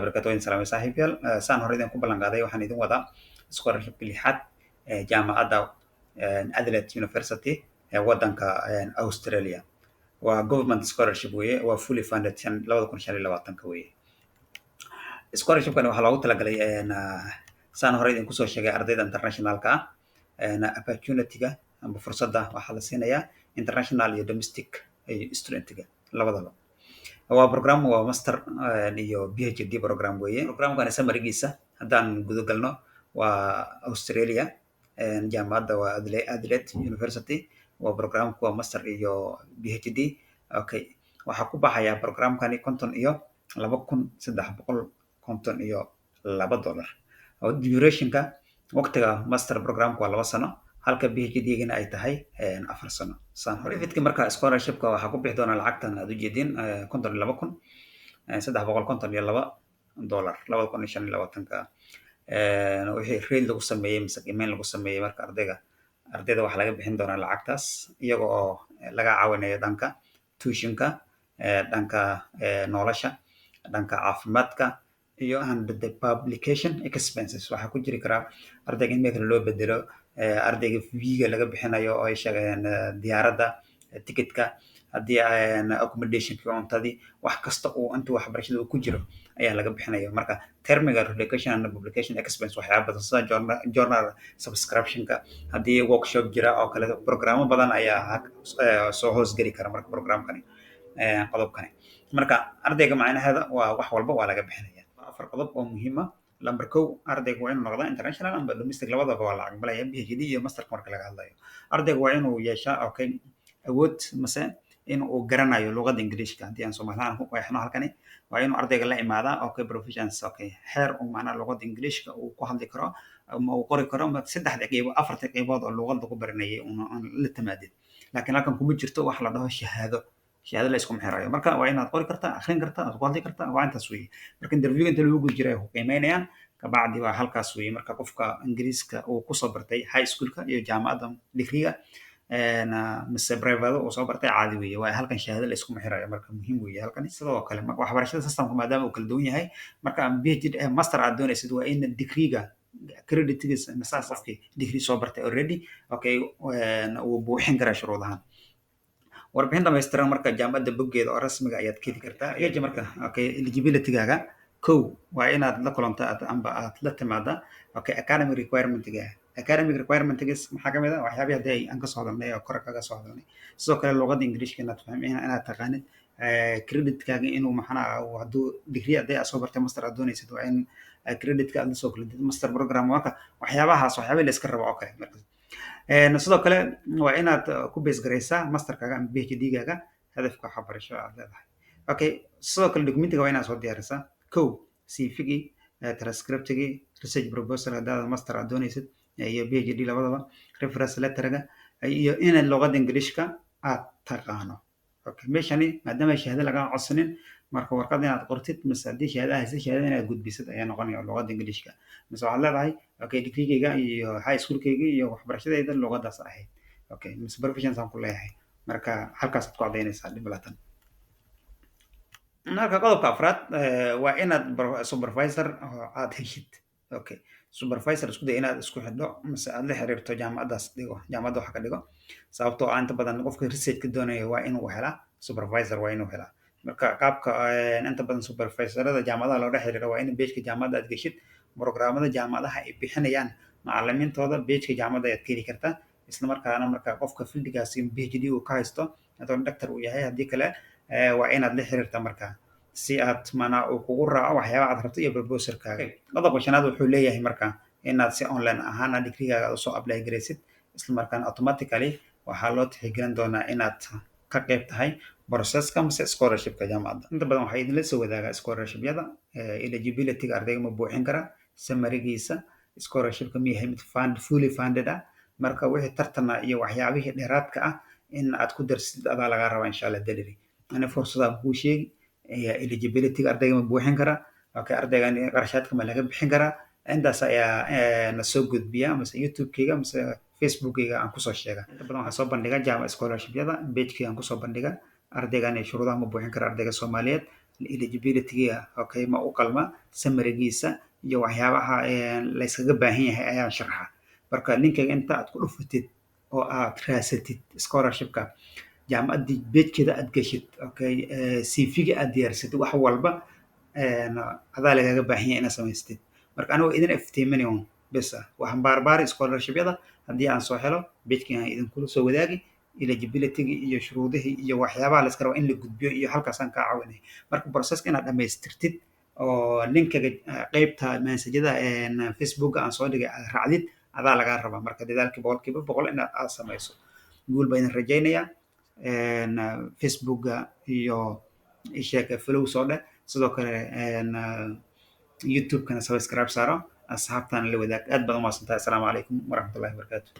Barakatu. Waan salaamay, saaxiibayaal. Saan hore idin ku ballan qaaday, waxaan idin wadaa scholarshipka lixaad ee jaamacadda Adelaide University ee waddanka Australia. Waa government scholarship weeye, waa fully funded, 2025-ka weeye. Scholarshipkan waxaa loogu talagalay, saan hore idinku soo sheegay, ardayda internationalka ah. Opportunity-ga amba fursadda waxaa la siinayaa international iyo domestic student-ga labadaba. Waa program, waa master iyo PhD program weeye. Programkan summary-giisa haddaan guda galno, waa Australia, jaamacadda waa Adelaide University. Waa programku waa master iyo PhD. Okay, waxaa ku baxaya programkani $52,352. Durationka, waqtiga master programka waa 2 sano, halka PhD-gana ay tahay 4 sano. Saan hore benefit-ka, marka scholarshipka waxaa ku bixi doona lacagtan aad ujeedin, $52,352 2025-ka. Wixii rate lagu sameeyey mise qiimeyn lagu sameeyey, marka ardayda waxaa laga bixin doonaa lacagtaas, iyaga oo laga caawinayo dhanka tuitionka, dhanka nolosha, dhanka caafimaadka iyo and the publication expenses. Waxaa ku jiri karaa ardayga in meel loo bedelo, ardayga fee-ga laga bixinayo oo ay sheegeen, diyaaradda ticketka, haddii accommodationki, cuntadii, wax kasta uu intuu waxbarashada uu ku jiro ayaa laga bixinaya. Marka termiga relocation and publication expense, waxyaaba badan sida journal subscriptionka, haddii workshop jira oo kale, programo badan ayaa soo hoosgeli kara. Marka programkani, qodobkani, marka ardayga macnaheeda waa wax walba waa laga bixinaya. Afar qodob oo muhiim ah. Number kow, ardayga waa inuu noqdaa international amba domestic, labadaba waa la aqbalaya PhD iyo masterka. Marka laga hadlayo, ardayga waa inuu yeeshaa, okay, awood mase in uu garanayo luqadda Ingiriishka. Haddii aan Soomaalihaan ku qeexno halkani, waa inuu ardayga la imaadaa, okay, proficiency, okay, xeer uu macnaha luqadda Ingiriishka uu ku hadli karo ama uu qori karo, ama saddexda qeybood, afarta qeybood oo luqadda ku baranayay la timaadid. Laakiin halkan kuma jirto wax la dhaho shahaado. Shahaado la iskuma xirayo. Marka waa inaad qori kartaa, akhrin kartaa, aad ku hadli kartaa, waa intaas weeye. Marka interview inta lagu guda jiray ay ku qiimeynayaan, kabacdi waa halkaas weeye. Marka qofka Ingiriiska uu kusoo bartay high schoolka iyo jaamacadda digriga mise private uu soo bartay, caadi weeye. Waa halkan shahaado la iskuma xirayo. Marka muhiim weeye halkan. Sidoo kale waxbarashada systemka maadaama uu kala duwan yahay, marka PhD master aad doonaysid, waa in digriga creditgiisa mise qofkii degree soo bartay already, okay, uu buuxin karaa shuruudahan. Warbixin dhamaystiran marka jaamacadda boggeeda oo rasmiga ayaad ka heli kartaa. Eji marka, okay, eligibility-gaaga kow waa inaad la kulanta amba aad la timaada, okay, academic requirement-ga. Academic requirement-gis maxaa kamid ah? Waxyaabihii haddii aan kasoo hadalnay oo kore kaga soo hadalnay. Sidoo kale luqadda Ingiriishka inaad fahmi, inaad taqaanid, creditkaaga inuu maxanaa hadduu degree hadday aad soo bartay, master aad doonaysid, waa in creditka aad lasoo kulantid master program. Marka waxyaabahaas, waxyaabihi la iska rabo, okay. Marka sidoo kale waa inaad ku base garaysaa masterkaaga ama PhD-gaaga hadafka waxbarasho aad leedahay. Okay, sidoo kale documentiga waa inaad soo diyaarisaa: kow, CV-gii, transcriptigii, research proposal haddaad master aad doonaysid iyo PhD labadaba, reference letterga, iyo inaad luqadda Ingiriishka aad taqaano. Okay, meeshani maadaama shahaado lagaa codsanin, marka warqad inaad qortid mise haddii shahaado haysid, shahaado inaad gudbisid ayaa noqonaya luqadda Ingiriishka. Mise waxaad leedahay, okay, degreegayga iyo high schoolkayga iyo waxbarashadayda luqadaas ahayd, okay, mise proficiency aan ku leeyahay. Marka halkaasaad ku cadaynaysaa, dhib laatan. Marka qodobka afraad waa inaad supervisor aad heshid. Okay, supervisor isku day inaad isku xidho mise aad la xiriirto jaamacaddaas dhigo, jaamacadda wax ka dhigo, sababtoo ah inta badan qofka research ka doonaya waa inuu helaa supervisor, waa inuu helaa. Marka qaabka inta badan supervisorada jaamacadaha loola xiriiro waa in pageka jaamacadda aad geshid, programmada jaamacadaha ay bixinayaan macalimiintooda pageka jaamacadda ayaad ka heli kartaa. Isla markaana marka qofka fieldigaasi PhD uu ka haysto, hadduu doctor uu yahay, haddii kale, waa inaad la xiriirtaa marka si aad maanaa uu kugu raaco waxyaabaha aad rabto iyo proposalkaaga. Qodobka shanaad wuxuu leeyahay marka inaad si online ahaan degree-gaaga aad usoo apply garaysid. Isla markaana automatically waxaa loo tixgelin doonaa inaad ka qayb tahay processka mise scholarshipka jaamacadda. Inta badan waxaa idinla soo wadaagaa scholarshipyada, eligibility-ga ardayga ma buuxin karaa, summary-giisa, scholarshipka ma yahay mid fund fully funded ah. Marka wixii tartana iyo waxyaabihii dheeraadka ah in aad ku darsid adaa lagaa rabaa, insha Allah. Dalili ani fursadaa kuu sheegi: eligibility-ga ardayga ma buuxin karaa, okay, ardaygan qarashaadka ma laga bixin karaa. Intaas ayaa na soo gudbiya mise YouTube-kayga mise Facebook-kayga aan kusoo sheega. Inta badan waxaan soo bandhigaa jaama scholarshipyada pagekayga aan kusoo bandhiga. Ardaygan shuruudaha ma buuxin kara, ardayga Soomaaliyeed. Eligibility-ga, okay, ma u qalma, summary-giisa iyo waxyaabaha la iskaga baahan yahay ayaan sharxaa. Marka linkiga inta aad ku dhufatid oo aad raasatid scholarship-ka, jaamacaddii page-keeda aad gashid, okay, CV-ga aad diyaarsatid, wax walba adaa lagaga baahan yahay inaad samaysatid. Marka anigoo idin iftiiminayo un bes ah, waxaan baarbaari scholarship-yada. Haddii aan soo helo, page-kan aan idinkula soo wadaagi eligibility-gi iyo shuruudihii iyo waxyaabaha la iska rabo in la gudbiyo, iyo halkaasaan kaa caawinaya. Marka process-ka inaad dhamaystirtid oo linkaga qeybta message-yada Facebooka aan soo dhigay aad raacdid adaa lagaa rabaa. Marka dadaalkii 100% inaad aad samayso. Guul baa idin rajaynayaa. Facebooka iyo isheeg follow soo dheh, sidoo kale YouTube-kana subscribe saaro, asxaabtana la wadaag. Aad baad umahadsantahay. Asalaamu calaykum waraxmatullahi wabarakaatu.